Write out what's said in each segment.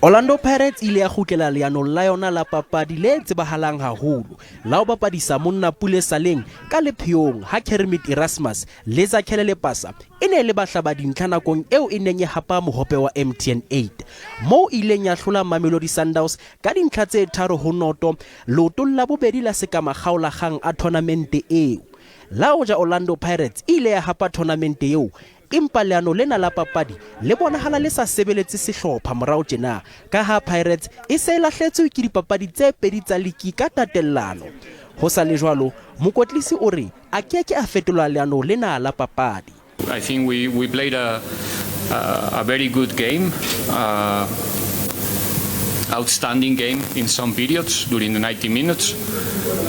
Orlando Pirates e ile ya kgutlela leanong la yona la papadi le tsebahalang haholo la ho bapadisa Monnapule Saleng ka lepheong ha Kermit Erasmus le Zakhele Lepasa e ne e le bahlabadintlha nakong eo e neng e hapa mohope wa MTN 8 moo e ileng ya hlola Mamelodi Sundowns ka dintlha tse 3-0 leotong la bobedi la sekamakgaolakgang a thonamente eo. La hoja Orlando Pirates e ile ya hapa thonamente eo, empa leano lena la papadi le bonahala le sa sebeletse sehlopha morao tjena ka ha Pirates e se e lahletswe ke dipapadi tse pedi tsa liki ka tatellano. Ho sa le jwalo, mokwetlisi o re a ke ke a fetola leano lena la papadi. I think we played a very good game, outstanding game in some periods during the 90 minutes,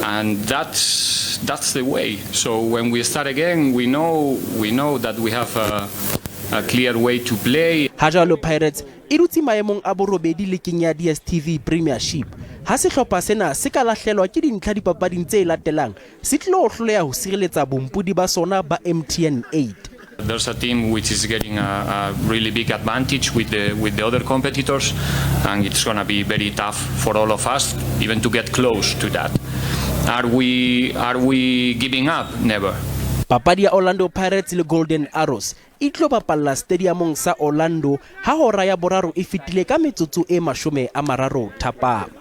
and that's the way. So when we start again, we know that we have a clear way to play. Ha jwalo Pirates e dutse maemong a borobedi liking ya DStv Premiership. Ha sehlopha sena se ka lahlelwa ke dintlha dipapading tse latelang, se tlilo hloleha ho sireletsa bompodi ba sona ba MTN 8. There's a team which is getting a really big advantage with the other competitors, and it's going to be very tough for all of us even to get close to that. Are we giving up? Never. Papadi ya Orlando Pirates le Golden Arrows e tlo bapalla stadiumong sa Orlando ha hora ya boraro e fetile ka metsotso e 30 thapama.